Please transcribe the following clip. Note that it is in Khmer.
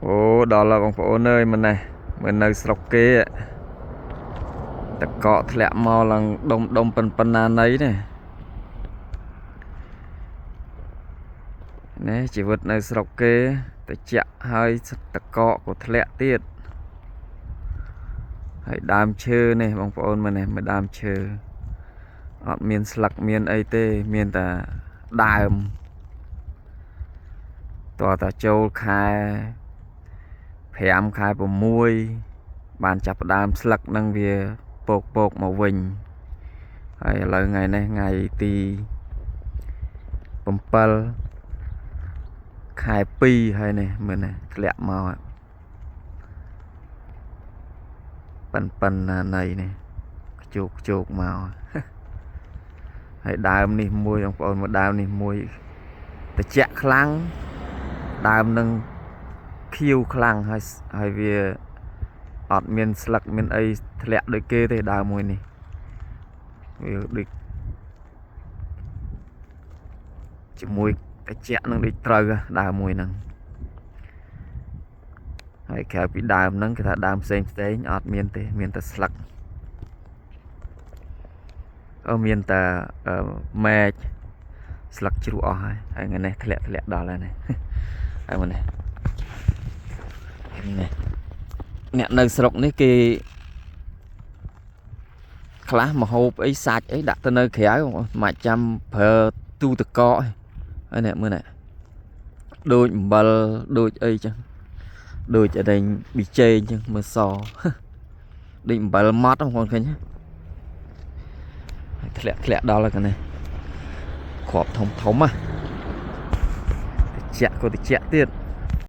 អូដល់ហើយបងប្អូនអើយមិននេះមិននៅស្រុកគេតកកធ្លាក់មកឡើងដុំដុំប៉ុនប៉ុណ្ណាណីនេះនេះជីវិតនៅស្រុកគេតិចហើយតកកក៏ធ្លាក់ទៀតហើយដើមឈើនេះបងប្អូនមើលនេះមើលដើមឈើអត់មានស្លឹកមានអីទេមានតែដើមតើតាចូលខែ5ខែ6បានចាប់ផ្ដើមស្លឹកនឹងវាពោកពោកមកវិញហើយឥឡូវថ្ងៃនេះថ្ងៃទី7ខែ2ហើយនេះមើលនេះធ្លាក់មកប៉ិនប៉ិនណាណីនេះខ្ជោកខ្ជោកមកហើយដើមនេះមួយបងប្អូនមើលដើមនេះមួយតិចខ្លាំងដើមនឹងខៀវខ្លាំងហើយហើយវាអត់មានស្លឹកមានអីធ្លាក់ដូចគេទេដើមមួយនេះវាដូចជាមួយតិចនឹងដូចត្រូវដើមមួយហ្នឹងហើយក្រៅពីដើមហ្នឹងគេថាដើមផ្សេងផ្សេងអត់មានទេមានតែស្លឹកអឺមានតែមែកស្លឹកជ្រុះអស់ហើយហើយថ្ងៃនេះធ្លាក់ធ្លាក់ដល់ហើយនេះហើយមកនេះនេះអ្នកនៅស្រុកនេះគេខ្លះមកហូបអីសាច់អីដាក់ទៅនៅក្រៅមិនចាំប្រើទូទឹកកកហើយនេះមើលនេះដូចអំបិលដូចអីចឹងដូចអីប៊ីចេងចឹងមើលសដូចអំបិលម៉ត់បងប្អូនឃើញហើយធ្លាក់ធ្លាក់ដល់ហើយកនេះគ្រាប់ធំធំណាតិចក៏តិចទៀត